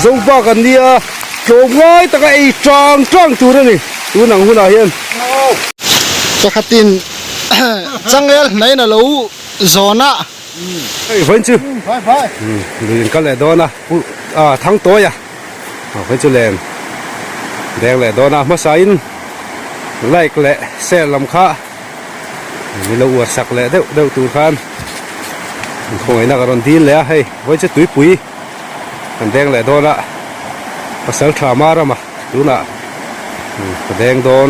Zo pa kan nia tlawm ngai taka ei tang tang tur a ni tun ang hunah hian. Pakhatin changel hnaiin a lo zawn a. Hei vawiin chu lui in kal leh dawn a pu ah Thangtawi a vawiin chu len deng leh dawn a hmasain like leh share lam kha min lo uar sak leh deuh deuh tur khan khawngaihna ka rawn dil leh a hei vawiin chu tuipui kan deng leh dawn a pasal tha Marama tunah ka deng dawn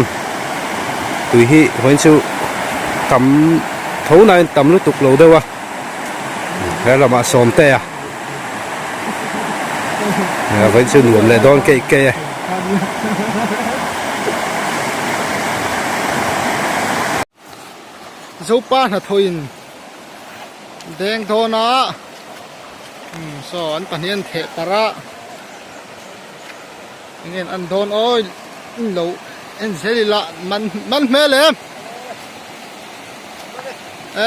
tui hi vawiin chu tam tho nain tam lutuk lo deuh a he lamah sawmte a vawiin chu nuam leh dawn keih keih e. Zopa hnathawhin deng dawn a umm saw an pahnih an theh parh a enge an dawn awi in lo en zel ila man man hmel em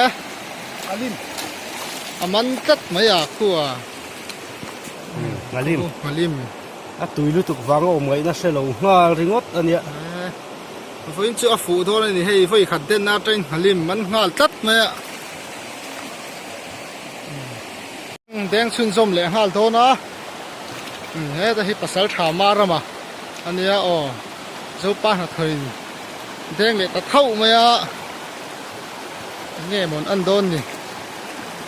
e a man tlat mai a khua Nghalim Nghalim a tui lutuk vang a awm ngaihna hre lo nghal ringawt a nia. Vawiin chu a fuh dawn a ni hei vawi khat den atangin nghalim an nghal tlat mai a. Deng chhunzawm leh nghal dawn a heta hi pasal tha ma rama a nia aw Zopa hnathawin deng leh ta thauh mai a enge mawn an dawn ni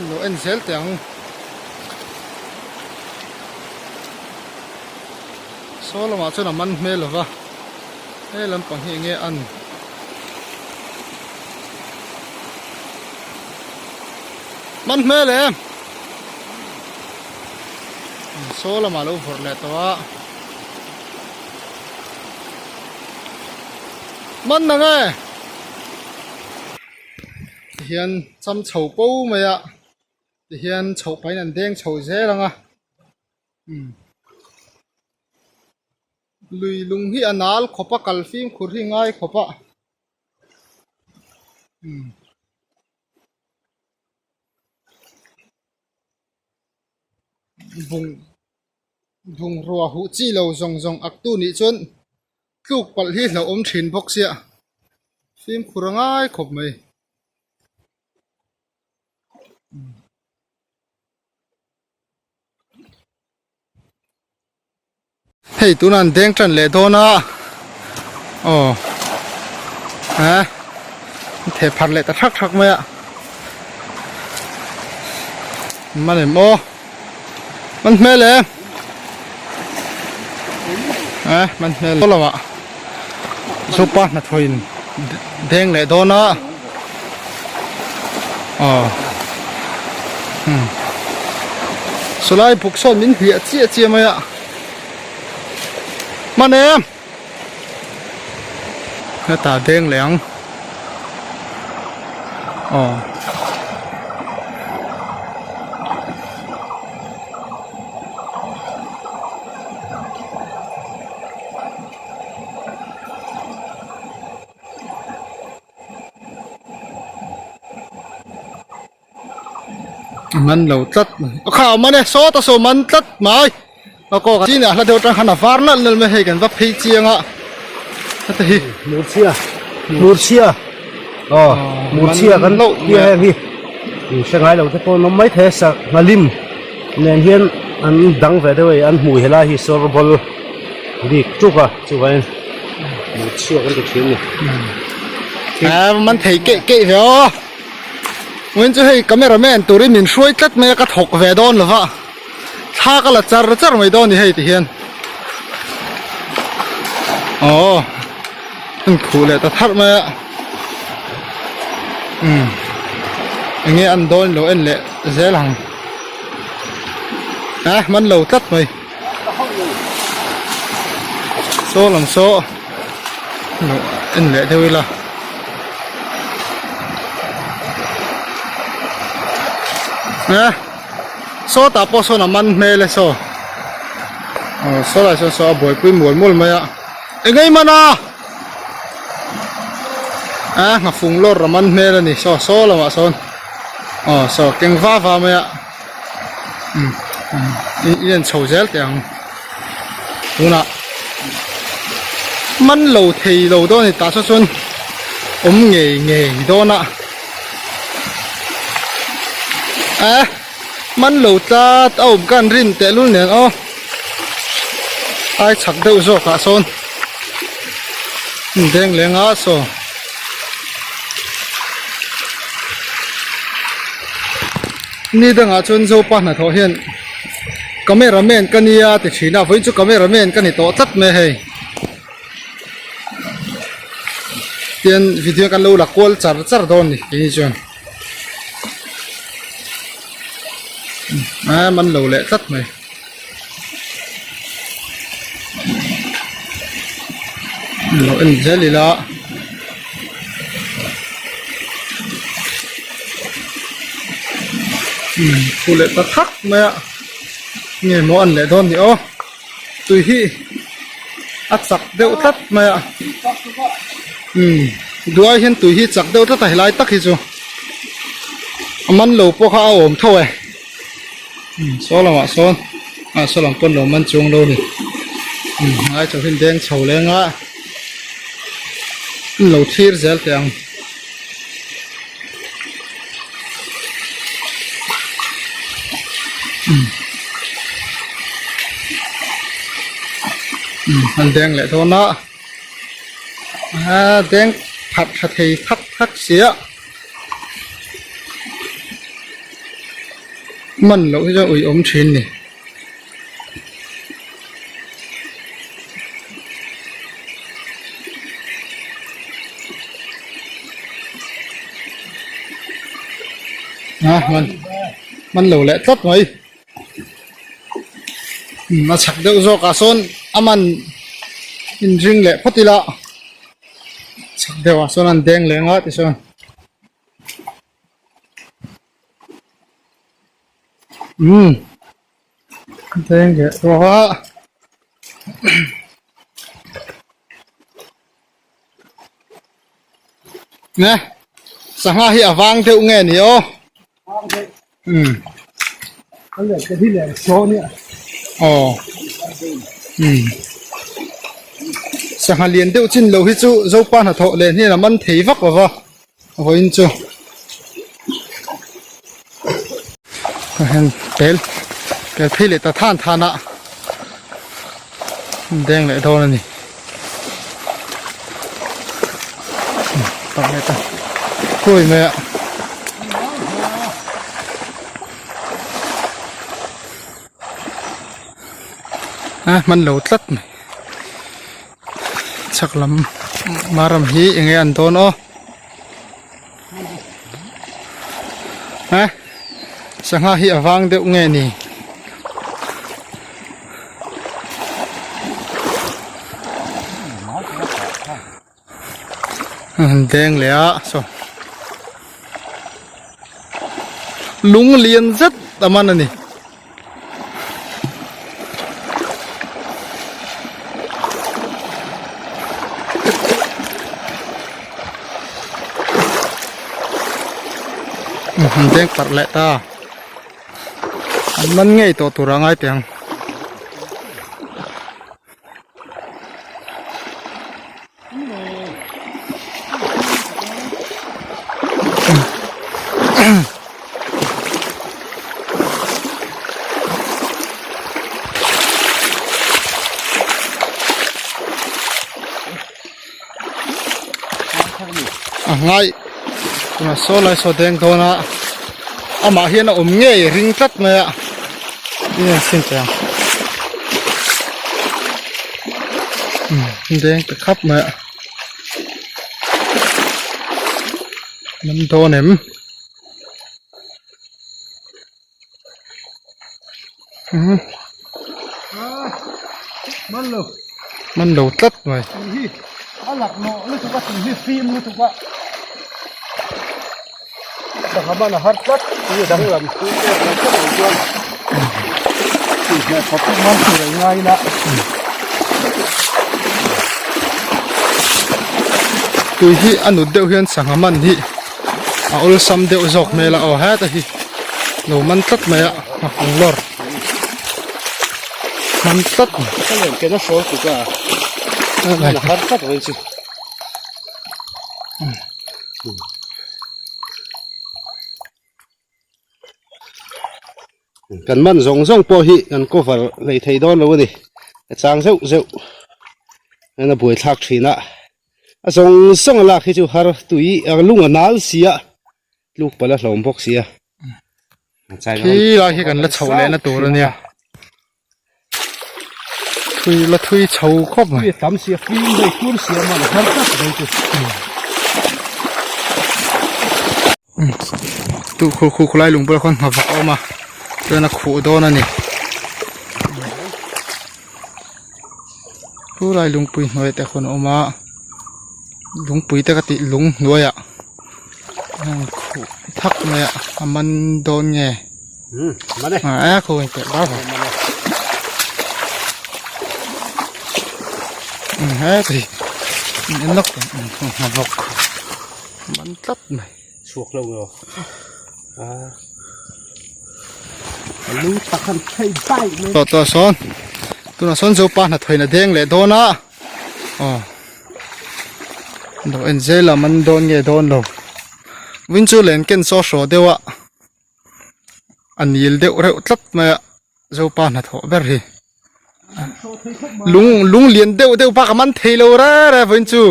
lo en zel teh ang. Saw lamah chuan a man hmel lova he lampang hi enge an man hmel em saw lamah lo vawrh leh tawh a man na nge tihian cham chho po mai a tihian chhoh pahin an deng chho zel ang a umm lui lung hi a nal khawp a kal fimkhur hi ngai khawp a umm bung bungrua huh chi lo zawng zawng ak tu nih chuan tluk palh hi hlauhawm thin bawk sia fimkhur a ngai khawp mai. Hei tunah an deng tan leh dawn a aw ha theh phar leh ta thak thak mai a man em aw man hmel em ha man hmel lamah Zopa hnathawhin deng leh dawn a aw hmm sawlai buk sawn min hliah chiah chiah mai a hman em hetah deng leh ang aw. A man lo tlat mai a kha a man e sawt a saw man tlat mai a kawk chin ah hla deuh atang khan a var nalh nalh mai hei kan va phei chiang a heta hi murchhia murchhia aw murchhia kan loh tia heng hi hre ngai lo te pawh an awm mai thei a sak nghalim nen hian an dang ve deuh a an hmui helai hi sawr bawl bik tuk a chuvangin murchhia kan ti thin a ni. A man thei keih keih ve aw vawiin chu hei camera man turin min hruai tlat mai a ka thawk ve dawn lo va thla ka la char char mai dawn a ni hei ti hian aw an khuh leh ta tharh mai a umm enge an dawn lo en leh zel ang a man lo tlat mai. Saw lam saw lo en leh deuh ila e saw tah pawh sawn a man hmel e saw aw saw lai sawn saw a buaipui mual mual mai a eng ei man a a nghafung lawr a man hmel a ni saw saw lamah sawn aw saw keng va va mai a. Umm i en chho zel teh ang. Tunah man lo thei lo dawn a ni tah saw chuan awm ngei ngei dawn a eh man lo tlat a awm khan rin tehlul nen aw ai chhak deuh zawk ah sawn deng leng a saw. Ni dangah chuan Zopa hnathawh hian camera man ka nia ti thin a vawiin chu camera man ka ni tawh tlat mai a hei tian video kan lo la kual char char dawn a ni keini chuan a man lo leh tlat mai. Lo en zel ila. Umm thu leh ta thak mai a nge maw an leh dawn ni aw tui hi a chak deuh tlat mai a umm duai hian tui hi chak deuh tlat a helai tak hi chu a man lo pawh kha a awm tho e umm saw lamah sawn ah saw lam pawn lo man chuang lo a ni umm ngai chho hian deng chho leng a lo thlir zel teh ang. An deng leh dawn a aa deng phat tha thei thak thak sia man loh hi chuan ui awm thin ni. A man man lo leh tlat mai a chhak deuh zawk ah sawn a man inring leh phawt ila chhak deuh ah sawn an deng leh ang a tichuan. Umm deng leh tawh a nge sangha hi a vang deuh nge ni aw umm aw umm sangha lian deuh chin lo hi chu zopa hnathawh leh hnen a man thei vak lo va. Vawiin chu ka hen tel tel phei leh ta than than a deng leh dawn a ni tak leh ta khawi mai a a hman lo tlat mai chhak lam maram hi enge an dawn aw ha sangha hi a vang deuh nge ni an deng leh a saw lung lian zet a man a ni. Han deng parh leh ta an man ngei tawh tur a ngai teh ang. A ngai tunah saw lai saw deng dawn a amah hian a awm ngei ring tlat mai a eng a sin teh ang. Deng ta khap mai a lam dawn em man lo man lo tlat mai hi a lak nawh lutuk a tui hi fim lutuk a sangha man a har tlat tui a danglam tui pek lo tlat ang chuan tui hmeh khawp hi man tur a ingai ila. Tui hi a nut deuh hian sangha man hi a awlsam deuh zawk hmel a aw heta hi lo man tlat mai a a kung lawr. Man tlat. Ka len ken a hrawl tuk a. A har tlat mai chu. Kan man zawng zawng pawh hi kan cover lei thei dawn lo a ni. A chang zeuh zeuh hian a buaithlak thin a. A zawng zawng a lak hi chu har tui a lung a nal si a. Tluk palh a hlawm bawk si a. Khi lai hi kan la chhoh lehna tur a nia. Thui la thui chho khawp mai. Tam sia fim dei tur sia man har tak mai chu. Tu khu khu khulai lung bulah khuan hna vak a awm a chuan a khuh dawn a ni. Khulai lungpui hnuai te khuan a awm a lungpui te ka tih lung hnuaiah khuh thak mai a a man dawn nge. A khuh in teh bar bar he en lawk teh vawk man tlat mai. Chhuak lo emaw a lung tak han thei daih mai. Tawh tawh sawn tunah sawn Zopa hnathawin a deng leh dawn a aw lo en zel a man dawn nge dawn lo vin chu len ken saw hraw deuh a a nil deuh reuh tlat mai a Zopa hnathawh ber hi lung lung lian deuh deuh bak a man thei lo reng reng vawiin chu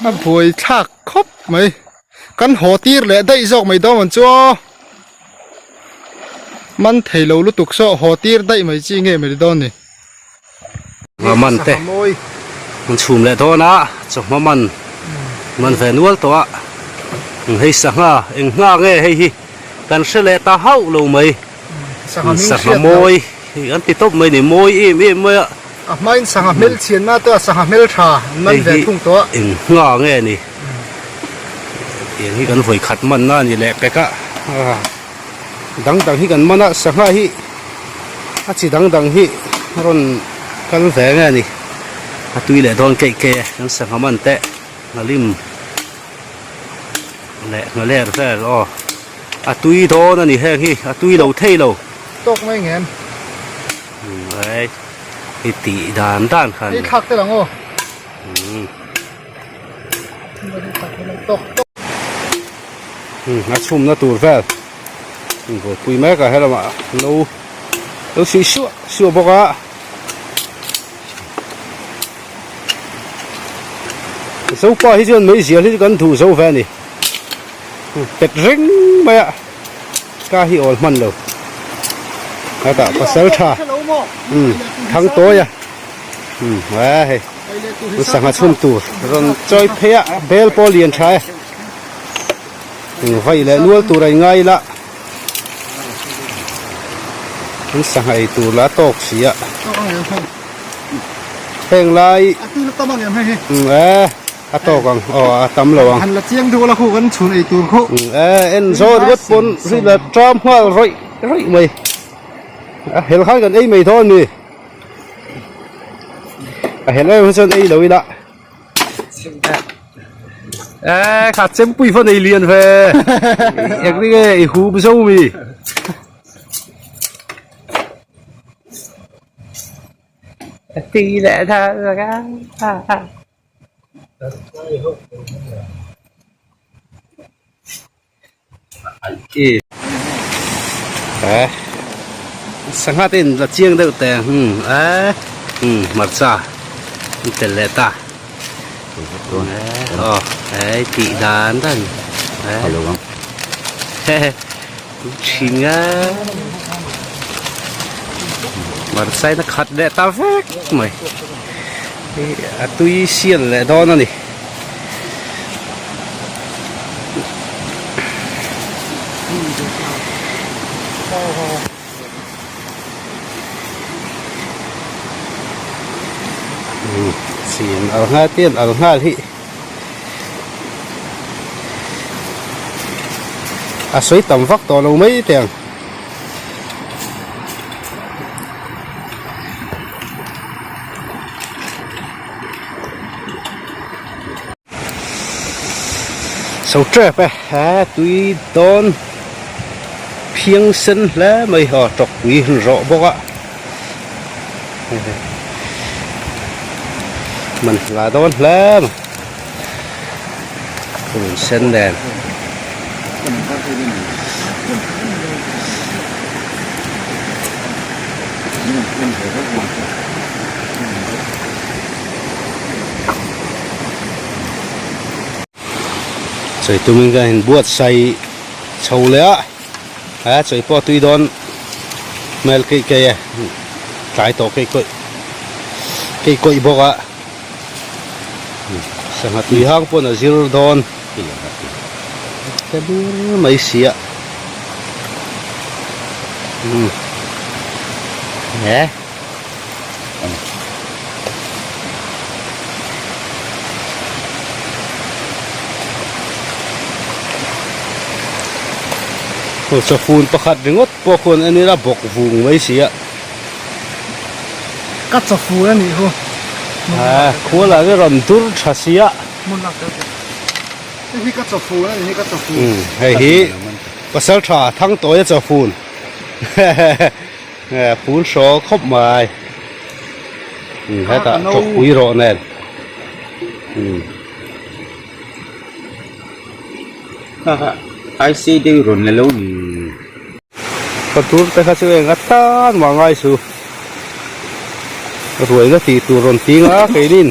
a buai thlak khawp mai kan haw tir leh daih zawk mai dawn ang chu aw man thei lo lutuk saw haw tir daih mai chi nge mai dawn ni. Man te an chhum leh dawn a chawhma man man ve nual tawh a hei sangha eng hna nge hei hi kan hre leh ta hauh lo mai. Sangha mawi an ti tawp mai ni mawi em em mai a. A hmain sangha hmel chhian na te a sangha hmel tha an man ve thung tawh a. Eng hna nge ni tiang hi kan vawi khat man na a ni leh pek a dang dang hi kan man a sangha hi a chi dang dang hi a rawn kal ve nge ni a tui leh dawn keih keih e kan sangha man te nghalim leh nghaler vel aw. A tui dawn a ni heng hi, a tui lo thei lo. Tawk mai ngem. Ai, i tih dan dan khan. Hei thlak tel ang aw. Tawk tawk. A chhumna tur vel. Buaipui mek a helamah no lo suih suah suah bawk a. Zopa hi chuan meizial hi chu kan duh zo ve a ni. Pet reng mai a ka hi awl hman lo hetah pasal tha umm thang tawi a umm a hei sangha chhun tur rawn chawi phei a bel pawh a lian tha e vaih leh nual tur a ingai ila an sangha ei tur lah a tawk si a heng lai umm e. A tawk ang aw a tam lo ang. Han la chiang deuh la khu kan chhun ei tur khaw. E en zawt ringawt pawn ri la ṭam nghal rawih rawih mai. A hel khan kan ei mai dawn mi. A hel em chuan ei lo ila. E kha chempui va nei lian ve. Eng ringe i hup zo mi. Sangha te in la chiang deuh teh ang eh hmarcha an tel leh ta aw hei tih dan dan eh thin a hmarcha in a khat leh ta vek mai a tui sial leh dawn a ni. Chin al nghal te an al nghal hi a sawi tam vak tawh lo mai teh ang. So trap e he tui dawn phiang sen hle mai aw tawkpui han rawh bawk a. Man hla dawn hle mai purun sen nen. Chawi tumin ka in buatsaih chho leh a he chawi pawh a tui dawn hmel keih keih e tlai tawh keih kawih keih kawih bawk a sangha tui hang pawn a zir dawn tle bur mai si a umm he. Chawfun pakhat ringawt pawh khuan en ila bawk vung mai si a. Ka chawfun a nih hu. A khua lah hi rawn dur tha si a. Hmun lak deuh teh. Hei hi ka chawfun a nih hi ka chawfun. Hei hi Pasaltha Thangtawia chawfun. Phul hraw khawp mai hetah tawkpui rawh nen IC deuh rawn la lo ka tur te kha chu eng atan mah ngai su ruai na tih tur rawn ting a keinin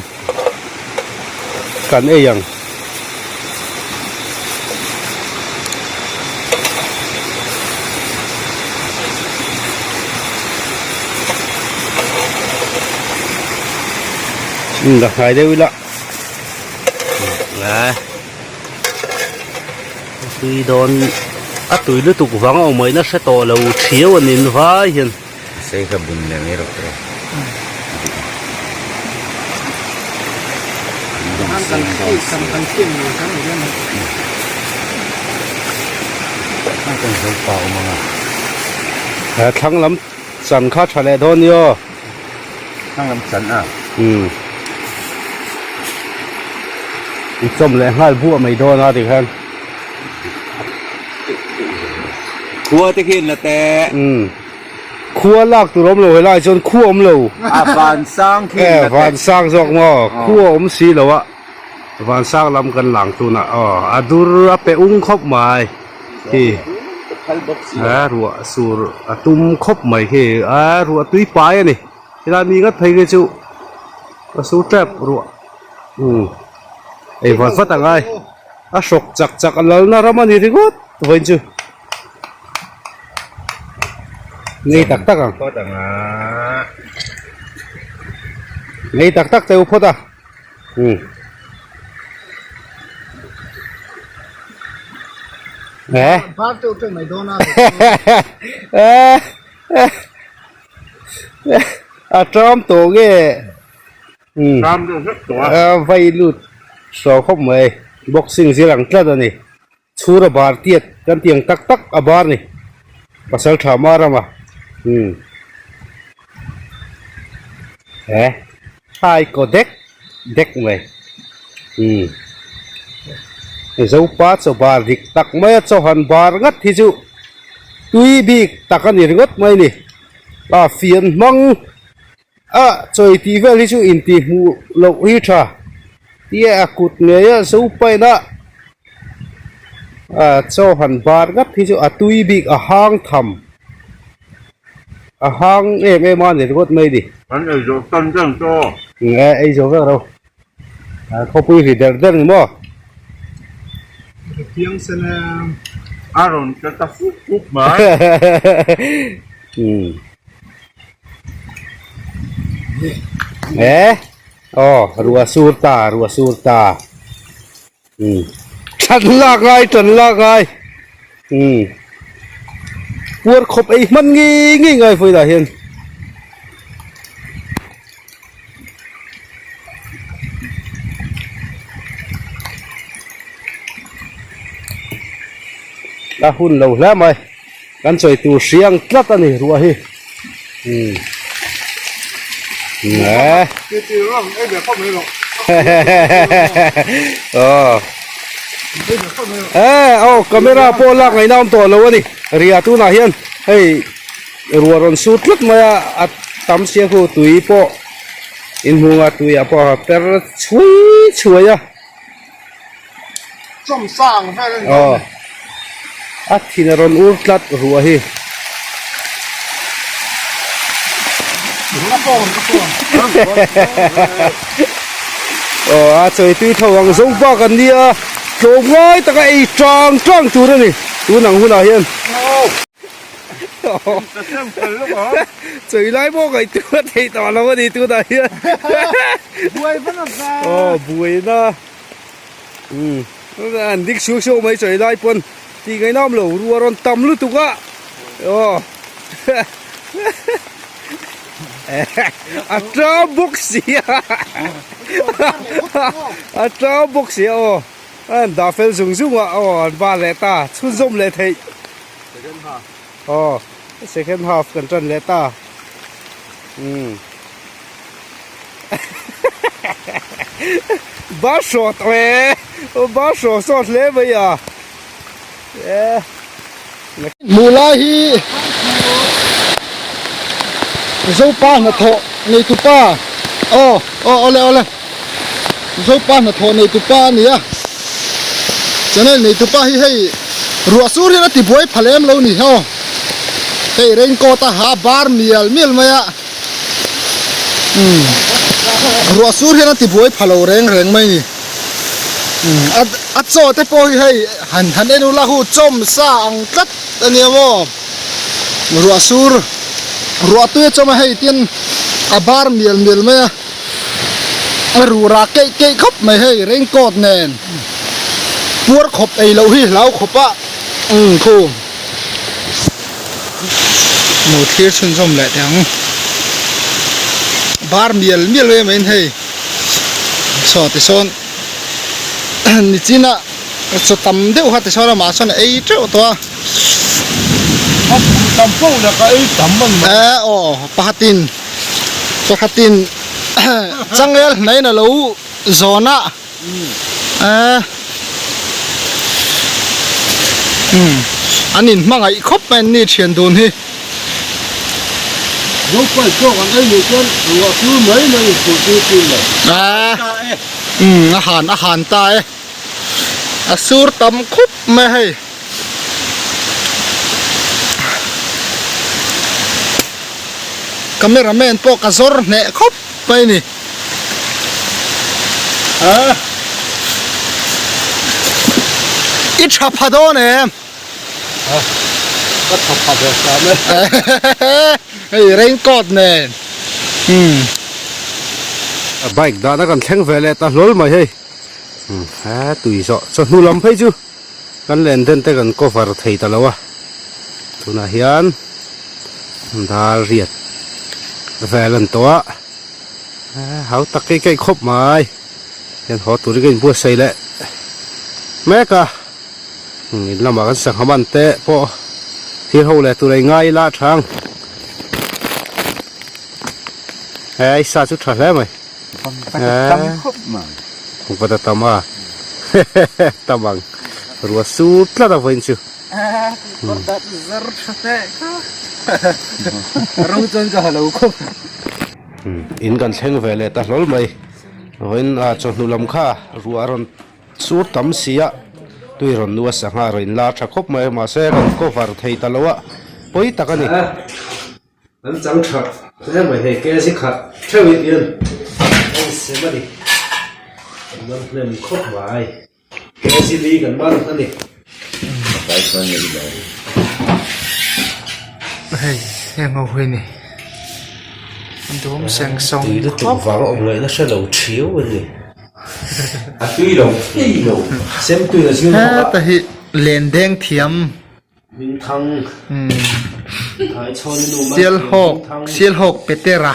kan ei ang. Umm la hnai deuh ila a tui dawn a tui lutuk vang a awm mai na hre tawh lo thiau a nin vai hian. Sei kha bun leh mai rawh tawh. Thlang lam chan kha tha leh dawn nia. Thlang lam chan a. Umm. I chawm leh nghal buah mai dawn a tikhan. Khua te khian la teh. Umm. Khua lak tur awm lo helai chuan khua awm lo. A vansang khi Eh vansang zawk maw khua awm si lo a vansang lam kan lang tunah aw a dur a pe ung khawp mai khi a ruah sur a tum khawp mai khi a ruah tui pai a ni helai mi ngat phei khi chu a sur tep ruah umm ei vat vat ang ai a hrawk chak chak a lalna ram a ni ringawt vawiin chu. Ngei tak tak ang. Phawt ang a. Ngei tak tak teu phawt a. Um. Eh. Bar teu teu mai dawn a. Eh. A tawm tawh nge. Um. Tawm deuh hlek tawh a. Vai lut saw khawp mai. Boxing zir ang tlat a ni. Chhura bar tiat kan tih ang tak tak a bar ni pasal tha ma rama umm he hai kaw dek dek mai umm zopa chaw bar dik tak mai a chaw han bar ngat hi chu tui bik tak a ni ringawt mai ni a fian hmang a chawi tih vel hi chu intihhmuh loh hi tha tia a kut ngei a zopa ina ah chaw han bar ngat hi chu a tui bik a hang tham a hang em em a ni ringawt mai ni. An ei zawh tan tan chaw. Nge ei zawh vek ro ah khawpui ri der der ni maw. Ri piang sen e. A rawn tla ta fup fup mai. Umm. Eh aw ruah sur ta ruah sur ta umm tan lak ngai tan lak ngai umm puar khawp ei hman ngei ngei ngai vawilah hian. A hun lo hle mai. Kan sawi tur hriang tlat a ni ruah hi umm eh aw eh aw camera pawh lak ngaihna awm tawh lo a ni ria tunah hian hei ruah rawn sur tlat mai a a. tam sia khu tui pawh inhmunga tuiah pawh a per chhui chhuai a. Chawmsa ang vel a ni dawn e. A thin a rawn ur tlat ruah hi. Ka phone ka phone. Aw a chawi tui tho ang zo bak an nia tlawm ngai taka ei tang tang tur a ni tun ang hunah hian. Chawi lai pawh ngaihtuah a theih tawh lo a ni tunah hian. Buai va na va. Aw buai na. Umm an dik suak suak mai chawi lai pawn tih ngaihna awm lo ruah rawn tam lutuk a aw a tang bawk si a a tang bawk si a aw a han dah fel zung zung a aw an va leh ta chhunzawm leh theih aw second half kan tan leh ta umm. Ba hrawt e ba hraw sawt hle mai a e. Hmuh lai hi Zopa hnathawh neitupa aw aw awle awle Zopa hnathawh neitupa a ni a channel neitupa hi hei ruah sur hian a ti buai pha lem lo ni aw hei raincoat a ha bar mial mial mai a. Umm ruah sur hian a ti buai pha lo reng reng mai ni umm a a chaw te pawh hi hei han han en ula hu chawm sa ang tlat a nia maw ruah sur ruah tui a chawm a hei tin a bar mial mial mai a a ruh rah keih keih khawp mai hei raincoat nen puar khawp ei loh hi hlau khawp a umm khu. Hmuh thlir chhunzawm leh teh ang. Bar mial mial mai mai in hei saw tisawn nichina chaw tam deuh kha tisawn amah sawn a ei teuh tawh a. A kum tam pawh la ka ei tam a ni mai. Eh aw pakhatin pakhatin changel hnaiin a lo zawn a. Eh. Um. An in hmangaih khawp mai an ni thian dun hi. Zopai pawh kan ei leh chuan ruah sur mai mai in phurh tir thin lo. Eh. Um a han a han ta e. A sur tam khawp mai hei. Cameraman pawh ka zawr hneh khawp mai ni. I tha pha dawn em? Ka tha pha ve hram e. Hei raincoat nen. Umm. Bike dahna kan thleng ve leh ta hlawl mai hei. He tui zawh chawhnu lam phei chu kan len den te kan cover thei ta lo a. Tunah hian dar riat vel a ni tawh a. Hau tak keih keih khawp mai hian haw turin ka inbuatsaih leh mek a in lamah kan sangha man te pawh thil ho leh tur a ingai ila a tha ang he i sa chu tha hle mai Pangpat a tam a tam ang ruah sur tlat a vawiin chu. In kan thleng ve leh ta hlawl mai vawiin ah chawhnu lam kha ruah a rawn sur tam si a tui rawn nu a sangha a rawn inlar tha khawp mai mahse kan cover thei ta lo a pawi tak a ni. An chang tha hle mai hei kg khat theuh in hian a insem a ni an man hnem khawp mai. KGB kan man a ni. Hei heng ho hi ni dum seng sawng Tui lutuk vang a awm ngaihna hre lo thiau a ni. A tui lo thei lo. Sem tui a zir bawk a. Heta hi len deng thiam. Hmingthang. Thai chhawn i nu man Sialhawk Sialhawk Petera.